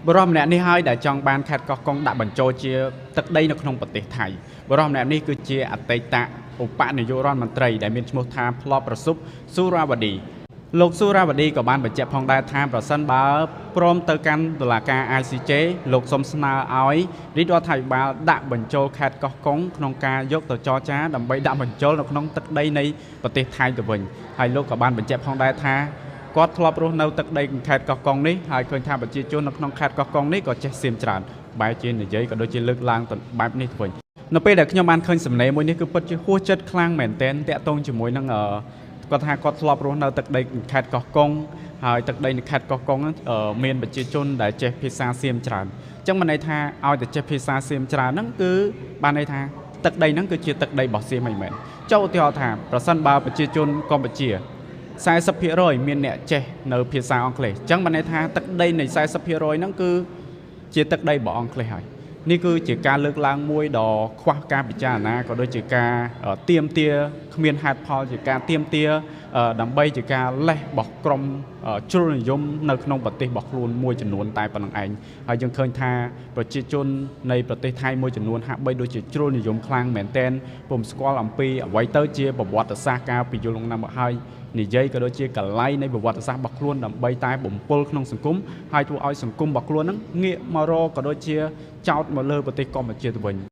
បុរសម្នាក់នេះហើយដែលចង់បានខេត្តកោះកុងដាក់បញ្ចូលជាទឹកដីនៅក្នុងប្រទេសថៃបុរសម្នាក់នេះគឺជាអតីតឧបនាយករដ្ឋមន្ត្រីដែលមានឈ្មោះថាផ្លបប្រសុបស៊ូរ៉ាវ៉ាឌីលោកស៊ូរ៉ាវ៉ាឌីក៏បានបញ្ជាក់ផងដែរថាប្រសិនបើព្រមទៅកាន់តុលាការ ICJ លោកសូមស្នើឲ្យរាជរដ្ឋាភិបាលដាក់បញ្ចូលខេត្តកោះកុងក្នុងការយកទៅចរចាដើម្បីដាក់បញ្ចូលនៅក្នុងទឹកដីនៃប្រទេសថៃទៅវិញហើយលោកក៏បានបញ្ជាក់ផងដែរថាគាត់ធ្លាប់រស់នៅទឹកដីខេត្តកោះកុងនេះហើយឃើញថាប្រជាជននៅក្នុងខេត្តកោះកុងនេះក៏ចេះសៀមច្រើនបែរជានិយាយក៏ដូចជាលើកឡើងទៅបែបនេះទៅវិញនៅពេលដែលខ្ញុំបានឃើញសំណេរមួយនេះគឺពិតជាហួសចិត្តខ្លាំងមែនទែនតាក់ទងជាមួយនឹងគាត់ថាគាត់ធ្លាប់រស់នៅទឹកដីខេត្តកោះកុងហើយទឹកដីនៅខេត្តកោះកុងមានប្រជាជនដែលចេះភាសាសៀមច្រើនអញ្ចឹងមានន័យថាឲ្យតែចេះភាសាសៀមច្រើនហ្នឹងគឺបានន័យថាទឹកដីហ្នឹងគឺជាទឹកដីរបស់សៀមហ្នឹងមែនចុះឧទាហរណ៍ថាប្រសិនបើប្រជាជនកម្ពុជា40%មានអ្នកចេះនៅភាសាអង់គ្លេសអញ្ចឹងបានន័យថាទឹកដីនៃ40%ហ្នឹងគឺជាទឹកដីរបស់អង់គ្លេសហើយនេះគឺជាការលើកឡើងមួយដ៏ខ្វះការពិចារណាក៏ដូចជាការទៀមទាគ្មានហេតុផលជាការទៀមទាដើម្បីជាការលេះរបស់ក្រុមជ្រុលនិយមនៅក្នុងប្រទេសរបស់ខ្លួនមួយចំនួនតែប៉ុណ្្នឹងឯងហើយយើងឃើញថាប្រជាជននៃប្រទេសថៃមួយចំនួនហាក់បីដូចជាជ្រុលនិយមខ្លាំងមែនទែនពុំស្គាល់អំពីអ្វីទៅជាប្រវត្តិសាស្ត្រកាលពីយូរលង់ណាស់មកហើយនិយាយក៏ដូចជាកលៃនៃប្រវត្តិសាស្ត្ររបស់ខ្លួនដើម្បីតែបំពុលក្នុងសង្គមហើយធ្វើឲ្យសង្គមរបស់ខ្លួនហ្នឹងងាកមករកក៏ដូចជាចោទមកលើប្រទេសកម្ពុជាទៅវិញ។